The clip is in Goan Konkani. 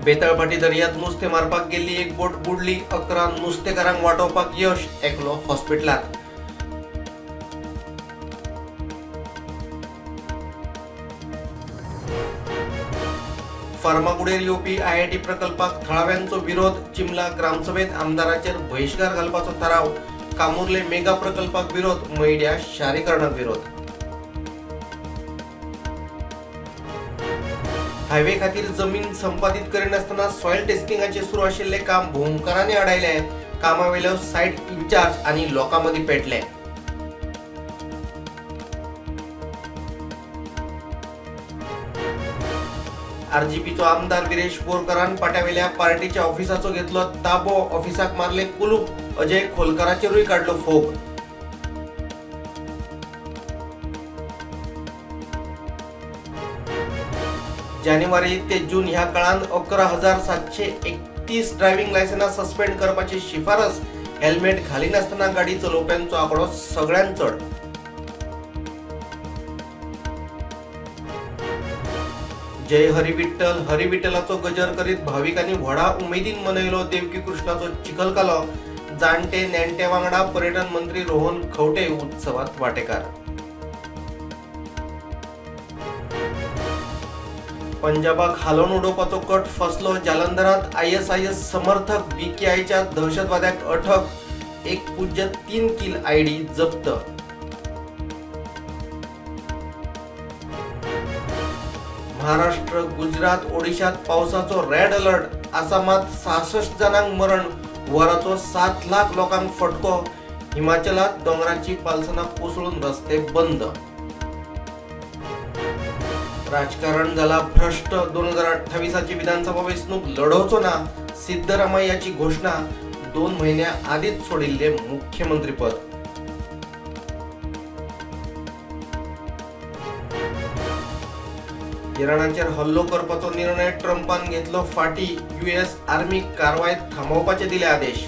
बेताळभाटी दर्यांत नुस्तें मारपाक गेल्ली एक बोट बुडली. 11 नुस्तेकारांक वाटोवपाक यश, एकलो हॉस्पिटलांत. फार्मागुडेर येवपी आयआयटी प्रकल्पाक थळाव्यांचो विरोध. चिमला ग्रामसभेत आमदाराचेर बहिश्कार घालपाचो थाराव. कामुर्ले मेगा प्रकल्पाक विरोध. मैड्या शारीकरणाक विरोध. हायवे खातीर जमीन संपादीत करिनासतना सॉयल टेस्टिंगाचें सुरू आशिल्लें काम भोंवकारांनी आडायलें. कामावेलो सायट इन्चार्ज आनी लोकां मदीं पेटलें. आरजीपीचो आमदार विरेश बोरकारान पाट्यावेल्या पार्टीच्या ऑफिसाचो घेतलो ताबो. ऑफिसाक मारले कुलूप. अजय खोलकाराचेरूय काडलो फोग. जानेवारी ते जून ह्या काळांत 11,731 ड्रायव्हिंग लायसन्सां सस्पेंड करपाची शिफारस. हेल्मेट घालिनासतना गाडी चलोवप्यांचो आंकडो सगळ्यांत चड. जय हरी विठ्ठल हरी विठ्ठलाचो गजर करीत भाविकांनी व्हडा उमेदीन मनयलो देवकी कृष्णाचो चिखलकालो. जाणटे नेणटे वांगडा पर्यटन मंत्री रोहन खंवटे उत्सवात वाटेकार. पंजाबाक हालोवन उडोवपाचो कट फसलो. जालंधरात आयएसआयएस समर्थक बीकेआयच्या दहशतवाद्याक अटक. 1.03 किल आयडी जप्त. महाराष्ट्र, गुजरात, ओडिशात पावसाचो रेड अलर्ट. आसामात 66 जाणांक मरण, हुंवाराचो 7 लाख लोकांक फटको. हिमाचलात दोंगराची पालसणां कोसळून रस्ते बंद. राजकारण झाला भ्रष्ट. 2028ची विधानसभा वेंचणूक लढवचो ना, सिद्धरामय्याची घोषणा. 2 म्हयन्या आदींच सोडिल्ले मुख्यमंत्रीपद. इराणाचेर हल्लो करपाचो निर्णय ट्रंपान घेतलो फाटी. यूएस आर्मीक कारवाय थांबोवपाचे दिले आदेश.